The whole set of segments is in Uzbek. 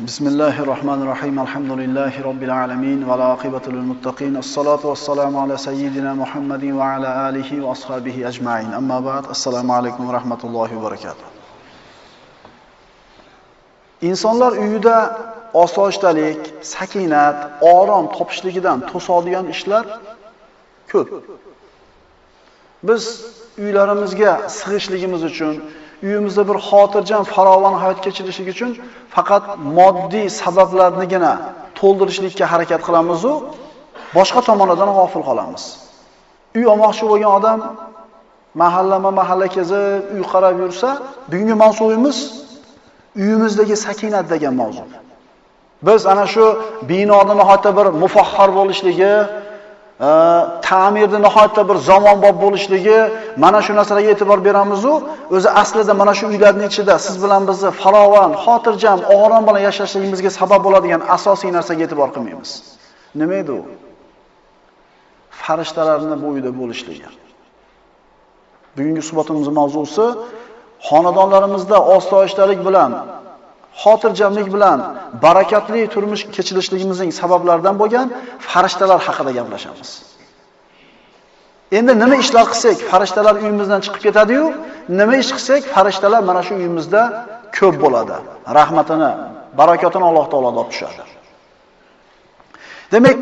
Bismillahirrohmanirrohim. Alhamdulillahi robbil alamin va aqibatu lil muttaqin. As-salatu was-salamu ala sayyidina Muhammadin va ala alihi va ashabihi ajma'in. Amma ba'd. Assalomu alaykum va rahmatullohi va barakatuh. Insonlar uyida osoyishtalik, sakinat, orom topishligidan to'sadigan ishlar ko'p. Biz uylarimizga sig'ishligimiz uchun, uyimizda bir xotirjam, farovon hayot kechirishlik uchun faqat moddiy sabablarnigina to'ldirishlikka harakat qilamiz u, boshqa tomonlardan g'ofil qolamiz. Uy olmoqchi bo'lgan odam mahallama-mahalla kezib, uy qarab yursa, bugungi mavzuimiz uyimizdagi sakinat degan mavzu. Biz ana shu binoda nihoyatda bir mufahhar bo'lishligi, ta'mirda nihoyatda bir zamonbop bo'lishligi, mana shu narsalarga e'tibor beramiz u, o'zi aslida mana shu uylarning ichida siz bilan bizni farovon, xotirjam, orom bilan yashashligimizga sabab bo'ladigan asosiy narsaga e'tibor qilmaymiz. Nima edi u? Farishtalarning bu uyda bo'lishligi. Bugungi suhbatimizning mavzusi xonadonlarimizda osoyishtalik bilan, xotirjamlik bilan barakatli turmush kechirishligimizning sabablaridan bo'lgan farishtalar haqida gaplashamiz. Endi nima ishlar qilsak, farishtalar uyimizdan chiqib ketadi-yu, nima ish qilsak, farishtalar mana shu uyimizda ko'p bo'ladi. Rahmatini, barakotini Alloh taolo olib tushadi. Demak,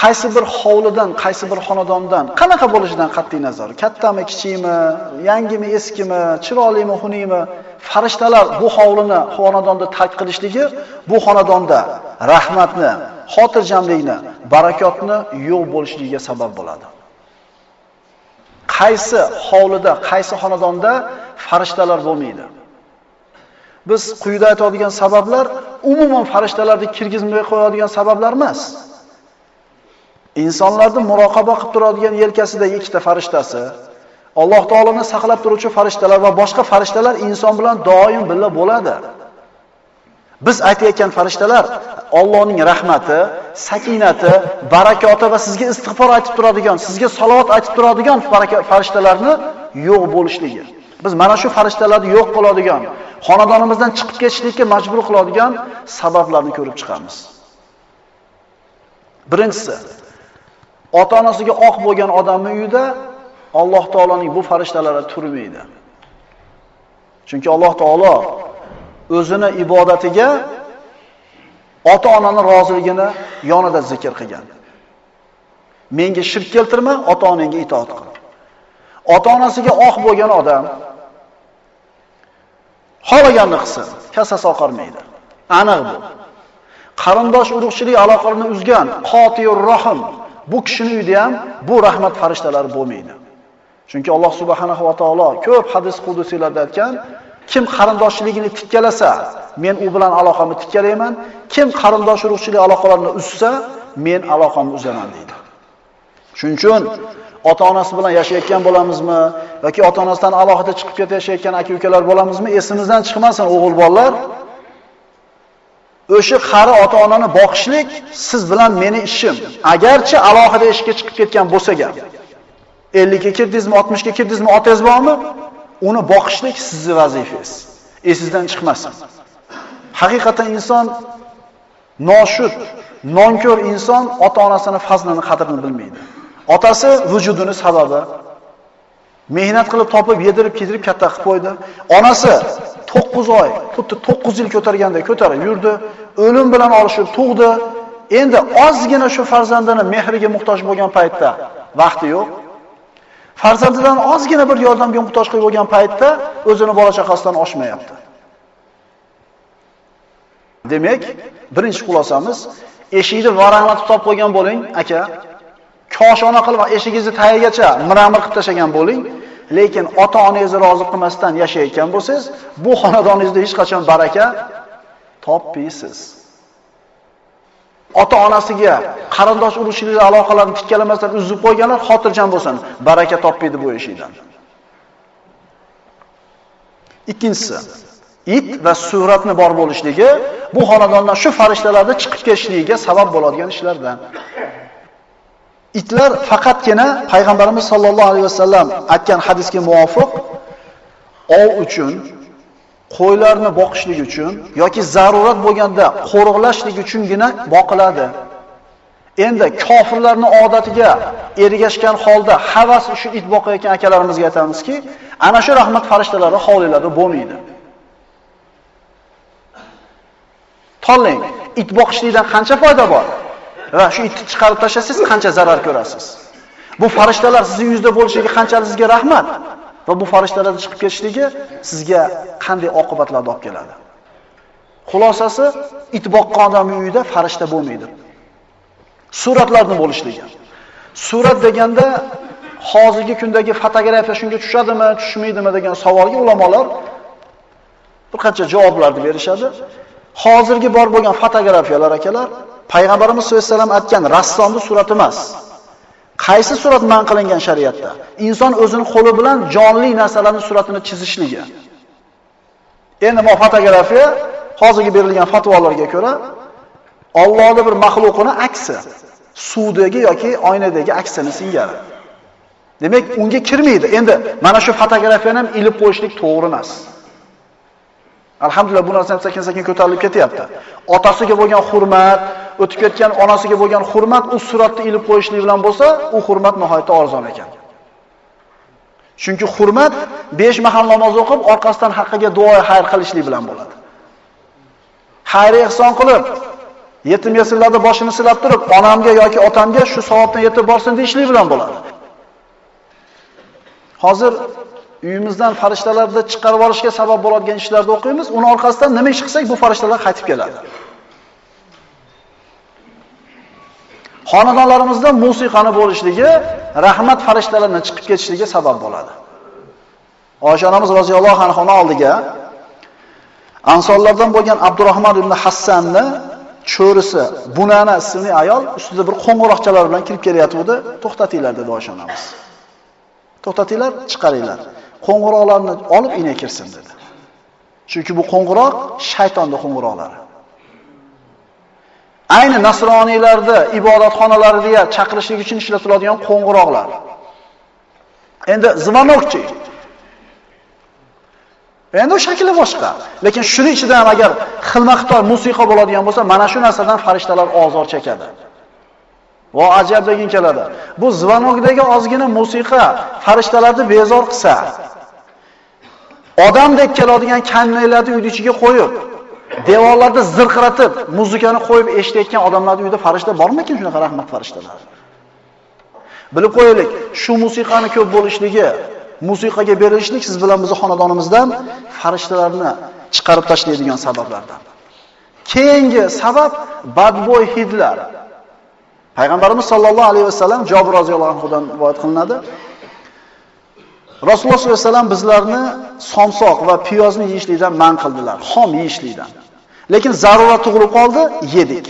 qaysi bir hovlidan, qaysi bir xonadondan, qanaqa bo'lishidan qat'iy nazar, kattami, kichikmi, yangimi, eskimi, chiroylimi, xunukmi, farishtalar bu hovlini, xonadonda tark qilishligi, bu xonadonda rahmatni, xotirjamlikni, barakotni yo'q bo'lishligiga sabab bo'ladi. Qaysi hovlida, qaysi xonadonda farishtalar bo'lmaydi? Biz quyida aytadigan sabablar umuman farishtalarni kirgizmay qo'yadigan sabablar emas. Insonlarni muroqaba qilib turadigan yelkasidagi ikkita farishtasi, Alloh taoloni saqlab turuvchi farishtalar va boshqa farishtalar inson bilan doim birga bo'ladi. Biz aytayotgan farishtalar Allohning rahmati, sakinati, barakoti va sizga istig'for aytib turadigan, sizga salovat aytib turadigan farishtalarni yo'q bo'lishligi. Biz mana shu farishtalarni yo'q qiladigan, xonadonimizdan chiqib ketishlikka majbur qiladigan sabablarni ko'rib chiqamiz. Birinchisi, ota-onasiga oq bo'lgan odamning uyida Alloh taoloning bu farishtalari turmaydi. Chunki Alloh taolo o'zini ibodatiga ota-onaning roziligini yonida zikr qilgan. Menga shirk keltirma, ota-onangga itoat qil. Ota-onasiga oq bo'lgan odam xohlaganini qilsin, kasasi oqarmaydi. Aniq bu. Qarindosh urug'chilik aloqalarini uzgan qotiyur rohim, bu kishining uyida ham bu rahmat farishtalari bo'lmaydi. Chunki Alloh subhanahu va taolo ko'p hadis qudusiylarda aytgan, kim qarindoshchiligini tikkalasa, men u bilan aloqamni tikkalayman, kim qarindosh urug'chilik aloqalarini uzsa, men aloqamni uzaman deydi. Shuning uchun ota-onasi bilan yashayotgan bo'lamizmi yoki ota-onasidan alohida chiqib ketib yashayotgan aka-ukalar bo'lamizmi, esimizdan chiqmasin o'g'il bolalar. O'sha qari ota-onani boqishlik siz bilan meni ishim. Agarchi alohida ishga chiqib ketgan bo'lsa ham, 50 ga kirdingizmi, 60 ga kirdingizmi, otangiz bormi? Uni boqishlik sizning vazifangiz. Esingizdan chiqmasin. Haqiqatan inson noshud, nonko'r inson ota-onasini fazlini, qadrini bilmaydi. Otasi vujudini sababi, mehnat qilib topib, yedirib, kiydirib katta qilib qo'ydi. Onasi 9 oy, xuddi 9 yil ko'targanda ko'tarib yurdi, o'lim bilan olishib tug'di. Endi ozgina shu farzandini mehriga muhtoj bo'lgan paytda vaqti yo'q. Farzandidan ozgina bir yordamga muhtoj bo'lgan paytda o'zini bola chaqasidan oshmayapti. Demak, birinchi xulosamiz, eshikni varanglatib topib qo'ygan bo'ling, aka. Koshona qilib eshigingizni tagigacha miramir qilib tashagan bo'ling, lekin ota-onangizni rozi qilmasdan yashayotgan bo'lsangiz, bu xonadoningizda hech qachon baraka topmaysiz. Ota-onasiga qarindosh urug'chilik aloqalarini tikkalamasdan uzib qo'yganlar xotirjam bo'lsin, baraka topmaydi bu eshikdan. Ikkinchisi, it va suratni bor bo'lishligi bu xonadondan shu farishtalarni chiqib ketishligiga sabab bo'ladigan ishlardan. Itlar faqatgina Payg'ambarimiz sollallohu alayhi vasallam aytgan hadisga muvofiq ov uchun, Qo'ylarni boqishlik uchun yoki zarurat bo'lganda qo'riqlashlik uchungina boqiladi. Endi kofirlarning odatiga ergashgan holda havas uchun it boqayotgan akalarimizga aytamizki, ana shu rahmat farishtalari hovlilarda bo'lmaydi. Tanlang, it boqishlikdan qancha foyda bor? Va shu itni chiqarib tashlasangiz qancha zarar ko'rasiz? Bu farishtalar sizning yuzda bo'lishiga qanchalik sizga rahmat va bu farishtalarning chiqib ketishligi sizga qanday oqibatlarni olib keladi? Xulosasi, it boqqan odamning uyida farishta bo'lmaydi. Suratlarning bo'lishligi. Surat deganda hozirgi kundagi fotografiya shunga tushadimi, tushmaydimi degan savolga ulamolar bir qancha javoblarni berishadi. Hozirgi bor bo'lgan fotografiyalar akalar, Payg'ambarimiz sollallohu alayhi vasallam aytgan rassomning surati emas. Qaysi surat man qilingan shariatda? Inson o'zini qo'li bilan jonli narsalarning suratini chizishligi. Endi bu fotografiya hozirgi berilgan fatvolarga ko'ra Allohning bir maxluqini aksi, suvdagi yoki oynadagi aksini singari. Demak, unga kirmaydi. Endi mana shu fotografiyani ham ilib qo'yishlik to'g'ri emas. Alhamdulillah bu narsa ham sekin-sekin ko'tarilib ketyapti. Otasiga bo'lgan hurmat, o'tib ketgan onasiga bo'lgan hurmat u suratni ilib qo'yishlik bilan bo'lsa, u hurmat nihoyatda arzon ekan. Chunki hurmat 5 mahal namoz o'qib, orqasidan haqqiga duo xayr qilishlik bilan bo'ladi. Xayr ihson qilib, yetim yesirlarni boshini silab turib, onamga yoki otamga shu savobdan yetib borsin deyishlik bilan bo'ladi. Hozir uyimizdan farishtalarni chiqarib olishga sabab bo'ladigan ishlarni o'qiymiz, uni orqasidan nima ish qilsak, bu farishtalar qaytib keladi. Xonadonlarimizda musiqani bo'lishligi rahmat farishtalarining chiqib ketishiga sabab bo'ladi. Oysha onamiz roziyallohu anha oldiga Ansorlardan bo'lgan Abdurrahmon ibn Hassanni cho'risi Bunana ismli ayol ustida bir qo'ng'iroqchalar bilan kirib kelayotgandi. To'xtatinglar dedi Oysha onamiz. To'xtatinglar, chiqaringlar. Qo'ng'iroqlarni olib ina kirsin dedi. Chunki bu qo'ng'iroq shaytonning qo'ng'iroqlari. Ayni nasroniylarda ibodatxonalarida chaqirishlik uchun ishlatiladigan qo'ng'iroqlar. Endi zvanokchi. Endi u shakli boshqa. Lekin shuni ichida ham agar xilma-xitoy musiqa bo'ladigan bo'lsa, mana shu narsadan farishtalar ozor chekadi. Va ajab degan keladi. Bu zvanokdagi ozgina musiqa farishtalarni bezor qilsa, odamdek keladigan kannaylarni uyning ichiga qo'yib, devorlarda zirqiratib, muzikani qo'yib eshitayotgan odamlarning uyida farishta bormikin shunaqa rahmat farishtalari? Bilib qo'yaylik, shu musiqani ko'p bo'lishligi, musiqaga berilishlik siz bilan bizning xonadonimizdan farishtalarni chiqarib tashlaydigan sabablardan. Keyingi sabab badbo'y hidlar. Payg'ambarimiz sollallohu alayhi vasallam Jobir roziyallohu anhudan rivoyat qilinadi. Rasululloh sollallohu alayhi vasallam bizlarni somsoq va piyozni yeyishlikdan man qildilar, xom yeyishlikdan. Lekin zarurat tug'ilib qoldi, yedik.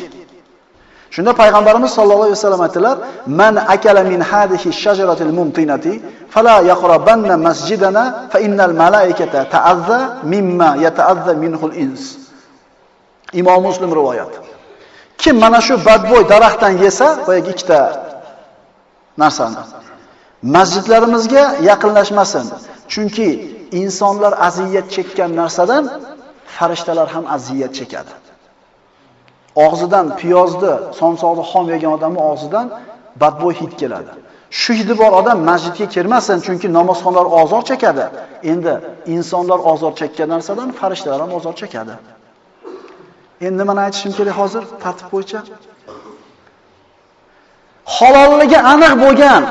Shunda payg'ambarimiz sollallohu alayhi vasallam aytdilar: "Man akala min hadihi shajaratil mumtinati fala yaqrabanna masjidana fa innal malaikata ta'azza mimma yata'azza minhul ins." Imom Muslim rivoyat. Kim mana shu badbo'y daraxtdan yesa, boyagi ikkita narsani masjidlarimizga yaqinlashmasin. Chunki insonlar aziyat chekkan narsadan farishtalar ham aziyat chekadi. Og'zidan piyozni, somsoqni xom yegan odamning og'zidan badbo'y hid keladi. Shu hidi bor odam masjidga kirmasin, chunki namozxonlar ozor chekadi. Endi insonlar ozor chekkan narsadan farishtalar ham ozor chekadi. Endi nimani aytishim kerak hozir tartib bo'yicha? Halolligi aniq bo'lgan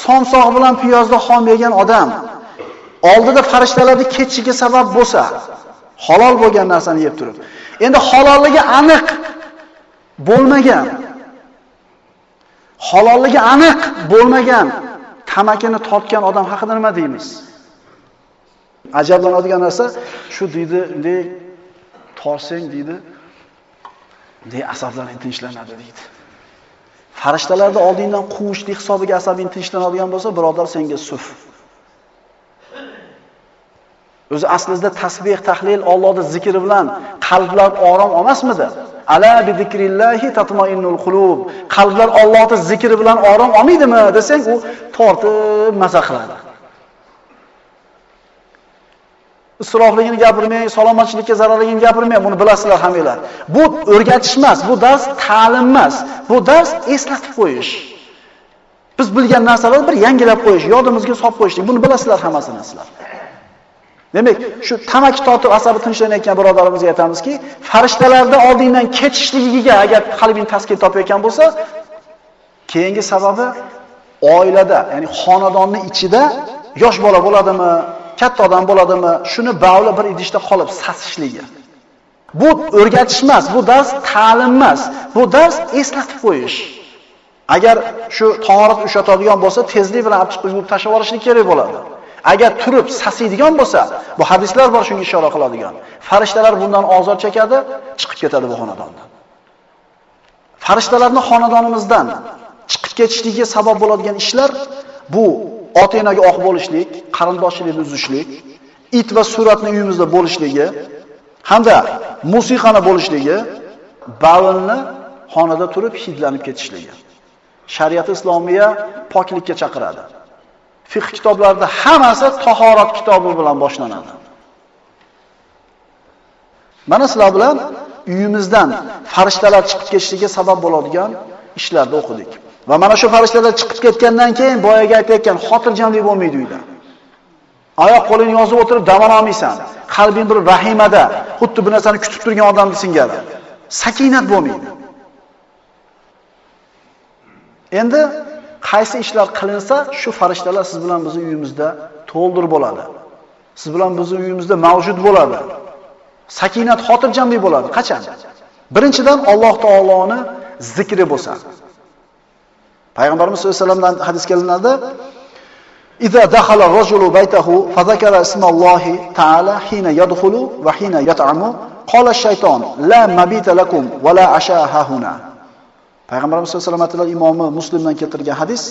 somsoq bilan piyozni xom yegan odam oldida farishtalarni ketishiga sabab bo'lsa, halol bo'lgan narsani yeb turib. Endi halolligi aniq bo'lmagan, halolligi aniq bo'lmagan tamakini tortgan odam haqida nima deymiz? Ajablanadigan narsa shu deydi, bunday torsang deydi, bunday asablaring tinchlanadi deydi. Farishtalarni oldingdan quvishlik hisobiga asabing tinchlanadigan bo'lsa, birodar senga suf. O'zi aslida tasbih, tahlil, Allohning zikri bilan qalblar orom olmasmidi? Ala bi zikrillahi tatmainnul qulub. Qalblar Allohning zikri bilan orom olmaydimi desang, u tortib maza qiladi. Isrofligini gapirmang, salomatchilikka zararligini gapirmang, buni bilasizlar hammanglar. Bu o'rgatish emas, bu dars ta'lim emas. Bu dars eslatib qo'yish. Biz bilgan narsalarni bir yangilab qo'yish, yodimizga solib qo'yishlik. Buni bilasizlar hammasini sizlar. Demak, shu tamaki tortib asabi tinchlanayotgan birodarimizga aytamizki, farishtalarda oldingdan ketishligiga agar qalbing taskin topayotgan bo'lsa, keyingi sababi oilada, ya'ni xonadonning ichida yosh bola bo'ladimi, katta odam bo'ladimi, shuni bavli bir idishda qolib sasishligi. Bu o'rgatish emas, bu dars ta'lim emas, bu dars eslatib qo'yish. Agar shu tahorat ushatadigan bo'lsa, tezlik bilan olib chiqib yuvib tashlab yuborishlik kerak bo'ladi. Agar turib sasiydigan bo'lsa, bu hadislar bor shunga ishora qiladigan. Farishtalar bundan ozor chekadi, chiqib ketadi bu xonadondan. Farishtalarning xonadonimizdan chiqib ketishligiga sabab bo'ladigan ishlar bu ota-onaga oq bo'lishlik, qarindoshchilikni uzishlik, it va suratni uyimizda bo'lishligi hamda musiqani bo'lishligi, bavlni xonada turib hidlanib ketishligi. Shariat islomiya poklikka chaqiradi. Fiqh kitoblarida hammasi tahorat kitobi bilan boshlanadi. Mana sizlar bilan uyimizdan farishtalar chiqib ketishiga sabab bo'ladigan ishlarni o'qidik. Va mana shu farishtalar chiqib ketgandan keyin boyaga aytayotgan xotirjamlik bo'lmaydi uyda. Oyoq qo'lingni yozib o'tirib dam olmaysan. Qalbing bir vahimada, xuddi bir narsani kutib turgan odam singari. Sakinat bo'lmaydi. Endi qaysi ishlar qilinsa, shu farishtalar siz bilan bizning uyimizda to'ldir bo'ladi. Siz bilan bizning uyimizda mavjud bo'ladi. Sakinat, xotirjamlik bo'ladi. Qachon? Birinchidan Alloh taoloni zikri bo'lsa. Payg'ambarimiz sollallohu alayhi vasallamdan hadis kelinadi: "Iza dakhala ar-rajulu baytahu fadhakara ismallohi ta'ala hina yadkhulu va hina yat'amu, qala ash-shayton la mabita lakum va la asha hahuna." Payg'ambarimiz sollallohu alayhi vasallam imomi Muslimdan keltirgan hadis.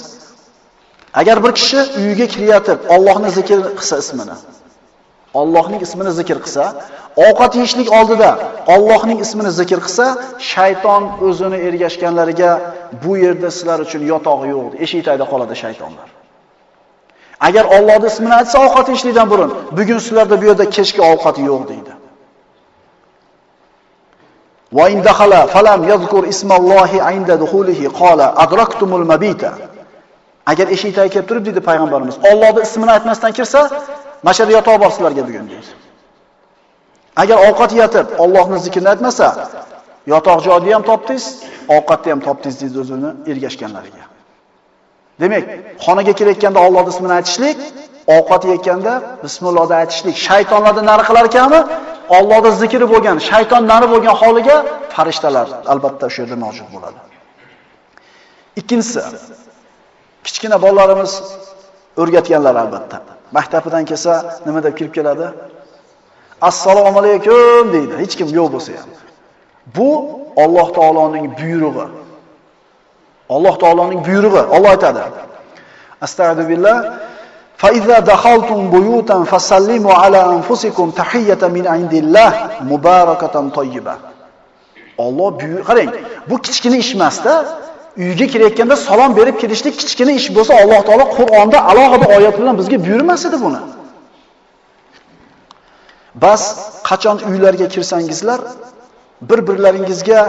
Agar bir kishi uyiga kirayotib Allohni zikr qilsa ismini, Allohning ismini zikr qilsa, ovqat yeyishlik oldida Allohning ismini zikr qilsa, shayton o'zini ergashganlariga bu yerda sizlar uchun yotoq yo'q, eshik tagida qoladi shaytonlar. Agar Allohning ismini aytsa ovqat yeyishlikdan burun, bugun sizlarda bu yerda kechki ovqat yo'q deydi. Va in dakhala falam yadhkur ismallohi inda dukhulihi qala adraktumul mabita. Agar eshik tagiga kelib turib deydi payg'ambarimiz, Allohning ismini aytmasdan kirsa, mana shu yerda yotoq bor sizlarga bugun deydi. Agar ovqat yeyotib Allohning zikrini aytmasa, yotoq joyni ham topdingiz, ovqatni ham topdingiz deydi o'zini ergashganlariga. Demak, xonaga kirayotganda Allohning ismini aytishlik, ovqat yeyotganda bismillohni aytishlik shaytonlardan nari qilar ekanmi? Allohning zikri bo'lgan, shayton nari bo'lgan holiga farishtalar albatta o'sha yerda mavjud bo'ladi. Ikkinchisi, kichkina bolalarimiz o'rgatganlar albatta. Maktabidan kelsa nima deb kirib keladi? Assalomu alaykum deydi, hech kim yo'q bo'lsa ham. Bu Alloh taoloning buyrug'i. Alloh taoloning buyrug'i. Alloh aytadi: Astagfiru billah. Fa iza dakhaltum buyutan fasallimu ala anfusikum tahiyyatan min indillah mubarakatan tayyiba. Alloh buyur, qarang, bu kichkina ish emas-da. Uyga kirayotganda salom berib kirishlik kichkina ish bo'lsa, Alloh taolo Qur'onda alohida oyat bilan bizga buyurmas edi buni. Bas qachon uylarga kirsangizlar, bir-birlaringizga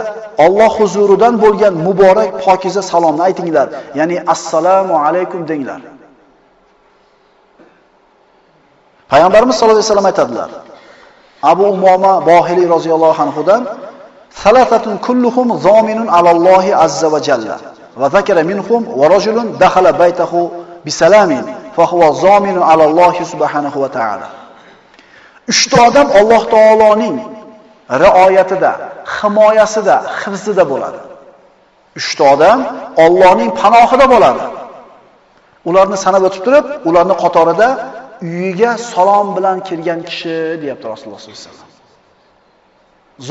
Alloh huzuridan bo'lgan muborak pokiza salomni aytinglar. Ya'ni assalomu alaykum denglar. Payg'ambarimiz sollallohu alayhi vasallam aytadilar. Abu Umoma Bohili roziyallohu anhudan Salasatun kulluhum zominun alallohi azza va jalla va zakara minhum va rajulun dakhala baytahu bisalamin fa huwa zominun alallohi subhanahu va ta'ala. Uchta odam Alloh taoloning rioyatida, himoyasida, hifzida bo'ladi. Uchta odam Allohning panohida bo'ladi. Ularni sanab o'tib turib, ularning qatorida uyiga salom bilan kirgan kishi deyapti Rasululloh sollallohu alayhi vasallam.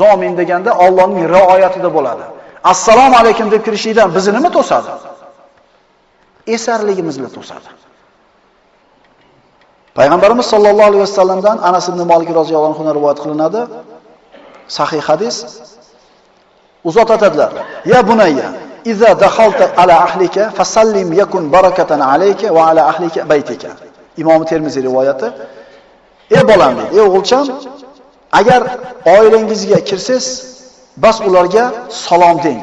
Zomin deganda Allohning rioyatida bo'ladi. Assalomu alaykum deb kirishlikdan bizni nima to'sadi? Esarligimizni to'sadi. Payg'ambarimiz sollallohu alayhi vasallamdan Anas ibn Malik roziyallohu anhu rivoyat qilinadi. Sahih hadis. U zot aytadilar: "Ya bunayya, iza dakhalta ala ahlika fasallim yakun barakatan alayka va ala ahlika baytika." Imom Termiziy rivoyati. Ey bolam deydi, ey o'g'ilcham, agar oilangizga kirsangiz, bas ularga salom deng.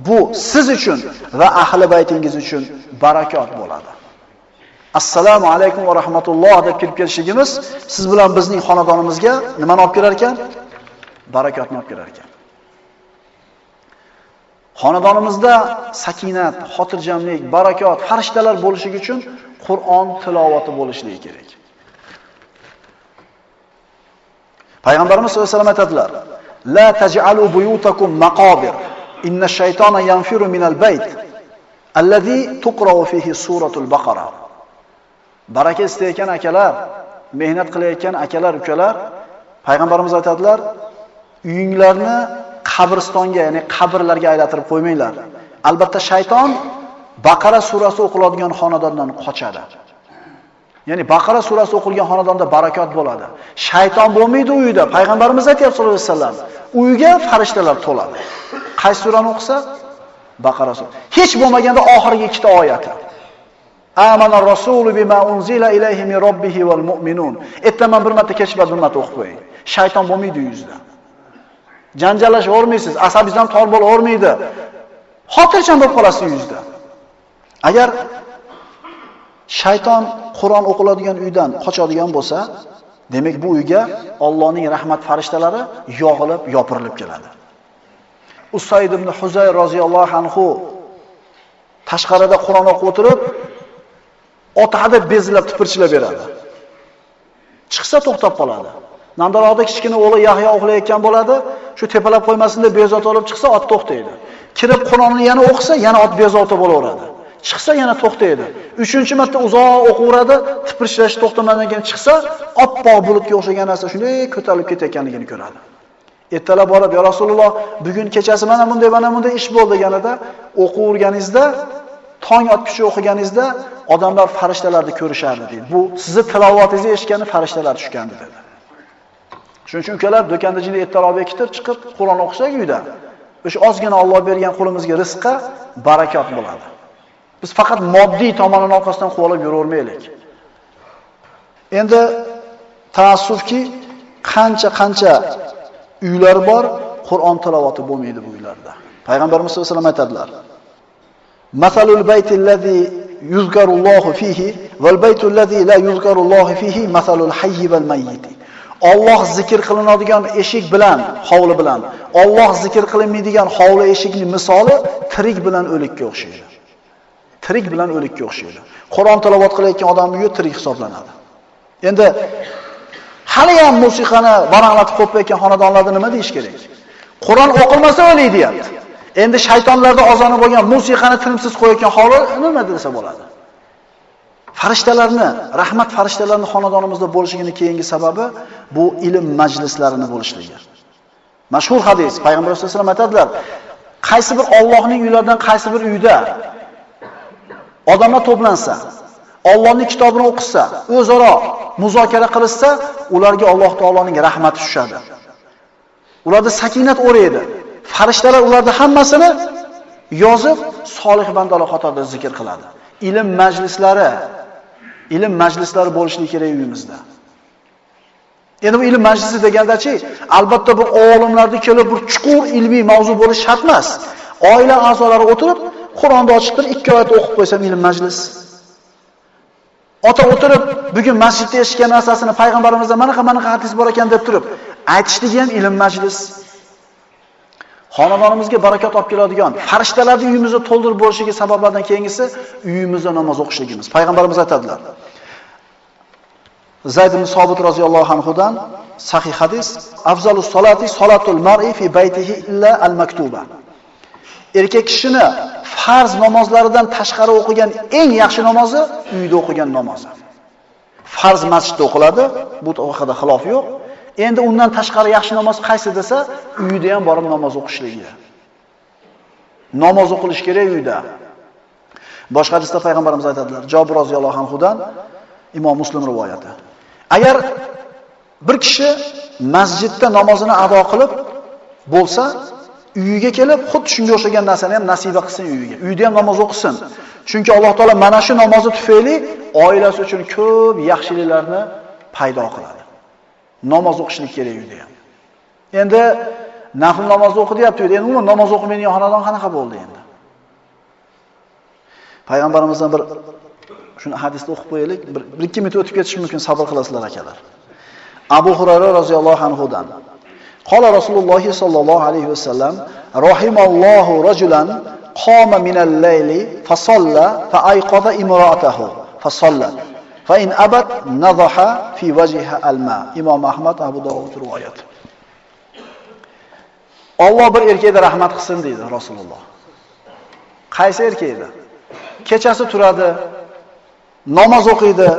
Bu siz uchun va ahli baytingiz uchun barakot bo'ladi. Assalomu alaykum va rahmatulloh deb kirib kelishligimiz siz bilan bizning xonadonimizga nimani olib kelar ekan? Barakotni olib kelar ekan. Xonadonimizda sakinat, xotirjamlik, barakot, farishtalar bo'lishi uchun Qur'on tilovati bo'lishligi kerak. Payg'ambarimiz sollallohu alayhi vasallam aytadilar: "La taj'alu buyutakum maqabir. Inna shaytona yanfiru minal bayt allazi tuqra'u fihi suratul Baqara." Baraka istayotgan akalar, mehnat qilayotgan akalar, ukalar, payg'ambarimiz aytadilar: "Uyinglarni qabristonga, ya'ni qabrlarga aylantirib qo'ymanglar. Albatta shayton Baqara surasi o'qiladigan xonadondan qochadi." Ya'ni Baqara surasi o'qilgan xonadonda barakot bo'ladi. Shayton bo'lmaydi uyda. Payg'ambarimiz aytayapti sollallohu alayhi vasallam, uyga farishtalar to'ladi. Qaysi surani o'qisa? Baqara surasi. Hech bo'lmaganda oxirgi ikkita oyati. Amana rasulu bima unzila ilayhi min robbihi wal mu'minun. Ertaman bir marta kechib bir marta o'qib qo'ying. Shayton bo'lmaydi yuzda. Janjallashib o'rmaysiz, asabingiz ham tor bo'la o'rmaydi. Xotirjam bo'lib qolasiz yuzda. Agar shayton Qur'on o'qiladigan uydan qochadigan bo'lsa, demak bu uyga Allohning rahmat farishtalari yog'ilib, yopirilib keladi. Usayd ibn Huzayr roziyallohu anhu tashqarida Qur'on o'qib o'tirib, otadi bezilab tipirchilab beradi. Chiqsa to'xtab qoladi. Nandaroqda kichkina o'g'li Yahyo uxlayotgan bo'ladi, shu tepalab qo'ymasin deb bezovta olib chiqsa, ot to'xtaydi. Kirib Qur'onni yana o'qisa, yana ot bezovta bo'laveradi. Chiqsa yana to'xtaydi. 3-marta uzoq o'qiveradi, tipirchilash to'xtamadan keyin chiqsa, oppoq bulutga o'xshagan narsa shunday ko'tarilib ketayotganligini ko'radi. Ertalab borib, "Ya Rasululloh, bugun kechasi mana bunday, mana bunday ish bo'ldi" deganida, o'qiverganingizda, tong otguncha o'qiganingizda odamlar farishtalarni ko'rishardi deydi. Bu sizni tilovatingizni eshitgani farishtalar tushgandi dedi. Shuning uchun ukalar do'konda jinni ertaroq bekitib chiqib Qur'on o'qisak uyda, o'sha ozgina Alloh bergan qo'limizga rizqqa barakot bo'ladi. Biz faqat moddiy tomonini orqasidan quvalab yuravermaylik. Endi taassufki, qancha-qancha uylar bor, Qur'on tilovati bo'lmaydi bu uylarda. Payg'ambarimiz sollallohu alayhi vasallam aytadilar: "Masalul baytillazi yuzkarullohu fihi val baytullazi la yuzkarullohu fihi masalul hayyi val mayyit." Alloh zikr qilinadigan eshik bilan, hovli bilan, Alloh zikr qilinmaydigan hovli eshikning misoli tirik bilan o'likka o'xshaydi. Tirik bilan o'likka o'xshaydi. Qur'on tilovat qilayotgan odam uyi tirik hisoblanadi. Endi hali ham musiqani varanglatib qo'yib qo'ygan xonadonlarda nima deyish kerak? Qur'on o'qilmasa o'lik deyapti. Endi shaytonlarda ozoni bo'lgan musiqani tinimsiz qo'yayotgan hovli nima desa bo'ladi? Farishtalarni, rahmat farishtalarini xonadonimizda bo'lishining keyingi sababi bu ilm majlislarini bo'lishligi. Mashhur hadis, payg'ambar sollallohu alayhi vasallam aytadilar, qaysi bir Allohning uylaridan qaysi bir uyda odamlar to'plansa, Allohning kitobini o'qisa, o'zaro muzokara qilishsa, ularga Alloh taoloning rahmati tushadi. Ularda sakinat o'raydi. Farishtalar ularni hammasini yozib, solih bandalar qatorida zikr qiladi. Ilm majlislari bo'lishi kerak uyimizda. Endi bu ilm majlisi degandachi, albatta bu olimlarni kelib bir chuqur ilmiy mavzu bo'lishi shart emas. Oila a'zolari o'tirib, Qur'onni ochib bir 2 oyat o'qib qo'ysam ilm majlis. Ota o'tirib, bugun masjidda eshitgan narsasini payg'ambarimizdan mana hadis bor ekan deb turib, aytishligi ham ilm majlis. Xonadonimizga barakot olib keladigan, farishtalarning uyimizni to'ldirib bo'lishiga sabablardan keyingisi uyimizda namoz o'qishligimiz. Payg'ambarimiz aytadilar. Zayd ibn Sobit roziyallohu anhudan sahih hadis: "Afzalus solati solatul mar'i fi baytihi illa al-maktuba." Erkak kishini farz namozlaridan tashqari o'qigan eng yaxshi namozi uyda o'qigan namozi. Farz masjidda o'qiladi, bu haqida xilof yo'q. Endi undan tashqari yaxshi namoz qaysi desa, uyda ham borib namoz o'qishligi. Namoz o'qilish kerak uyda. Boshqa hadisda payg'ambarimiz aytadilar, Jobir roziyallohu anhudan, Imom Muslim rivoyati. Agar bir kishi masjidda namozini ado qilib bo'lsa, uyiga kelib xuddi shunga o'xshagan narsani ham nasiba qilsin uyiga. Uyda ham namoz o'qisin. Chunki Alloh taolo mana shu namozi tufayli oilasi uchun ko'p yaxshiliklarni paydo qiladi. Namoz o'qishlik kerak uyda ham. Endi nafl namozni o'qi deyapti uyda. Endi umuman namoz o'qimaydigan xonadon qanaqa bo'ldi endi? Payg'ambarimizdan bir shuni hadisni o'qib qo'yaylik, bir ikki minut o'tib ketishi mumkin, sabr qilasizlar akalar. Abu Hurayra roziyallohu anhudan. Qala Rasululloh sallallohu alayhi vasallam: "Rahimallohu rajulan qoma minal layli fasalla fa ayqada imra'atahu fasallat. Fa in abat nadaha fi wajhiha al-ma." Imom Ahmad, Abu Dovud rivoyat. Alloh bir erkakka rahmat qilsin deydi Rasululloh. Qaysi erkakda? Kechasi turadi, namoz o'qiydi,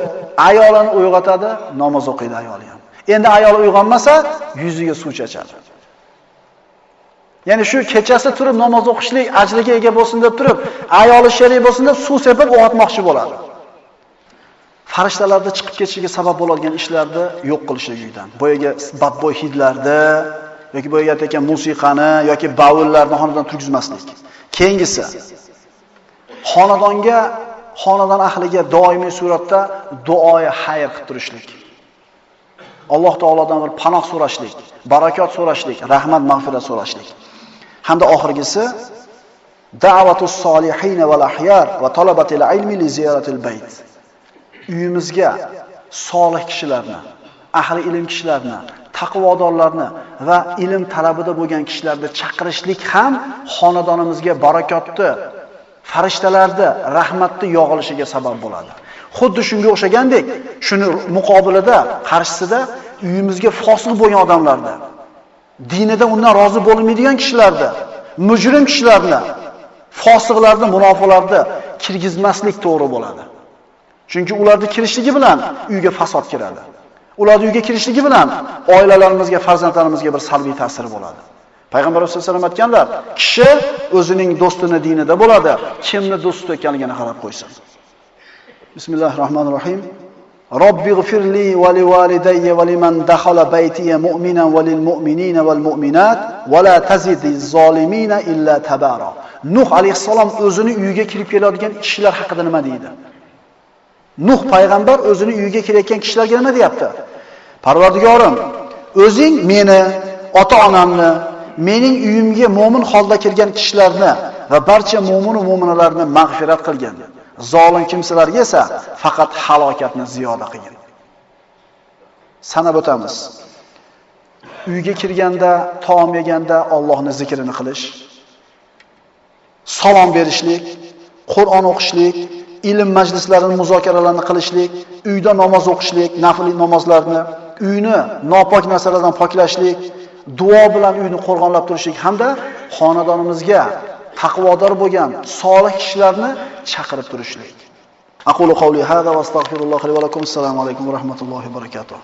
ayolini uyg'otadi, namoz o'qiydi ayoli ham. Endi ayoli uyg'onmasa, yuziga suv chachadi. Ya'ni shu kechasi turib namoz o'qishlik ajriga ega bo'lsin deb turib, ayoli sherik bo'lsin deb suv sepib uyg'otmoqchi bo'ladi. Farishtalarda chiqib ketishiga sabab bo'ladigan ishlarni yo'q qilishlik uydan. Boyaga badbo'y hidlarni yoki boyaga aytgan musiqani yoki bavullarni xonadon turgizmaslik. Keyingisi xonadonga, xonadon ahliga doimiy suratda duoyi xayr qilib turishlik. Alloh taolodan bir panoh so'rashlik, barakot so'rashlik, rahmat, mag'firat so'rashlik. Hamda oxirgisi da'vatus solihin val ahyar va talabatil ilmi li ziyaratil bayt. Uyimizga solih kishilarni, ahli ilm kishilarni, taqvodorlarni va ilm talabida bo'lgan kishilarni chaqirishlik ham xonadonimizga barakotni, farishtalarni, rahmatni yog'ilishiga sabab bo'ladi. Xuddi shunga o'xshagandek, shuni muqobilida, qarshisida uyimizga fosiq bo'lgan odamlarni, dinida undan rozi bo'lmaydigan kishilarni, mujrim kishilarni, fosiqlarni, munofiqlarni kirgizmaslik to'g'ri bo'ladi. Chunki ularni kirishligi bilan uyga fasod kiradi. Ularni uyga kirishligi bilan oilalarimizga, farzandlarimizga bir salbiy ta'siri bo'ladi. Payg'ambar sollallohu alayhi vasallam aytganlar, kishi o'zining do'stini dinida bo'ladi, kimni do'sti ekanligini qarab qo'ysin. Bismillahirrohmanirrohim. Robbighfirli va livalidayya va liman dakhala baytiya mu'minan va lil mu'minina wal mu'minat va la tazidiz zolimina illa tabara. Nuh alayhissalom o'zini uyiga kirib keladigan kishilar haqida nima deydi? Nuh payg'ambar o'zini uyiga kirayotgan kishilarga nima deyapti? Parvardigorim, o'zing meni, ota-onamni, mening uyimga mo'min holda kirgan kishilarni va barcha mo'min va mo'minalarni mag'firat qilgin. Zolim kimsalarga esa faqat halokatni ziyoda qilgin. Sanab o'tamiz. Uyga kirganda, taom yeganda Allohning zikrini qilish, salom berishlik, Qur'on o'qishlik, ilm majlislarini, muzokaralarni qilishlik, uyda namoz o'qishlik, nafl namozlarni, uyni nopok narsalardan poklashlik, duo bilan uyni qo'rg'onlab turishlik hamda xonadonimizga taqvodor bo'lgan solih kishilarni chaqirib turishlik. Aqulu qawli hada va astagfirulloh li va lakum. Assalomu alaykum va rahmatullohi va barakatuh.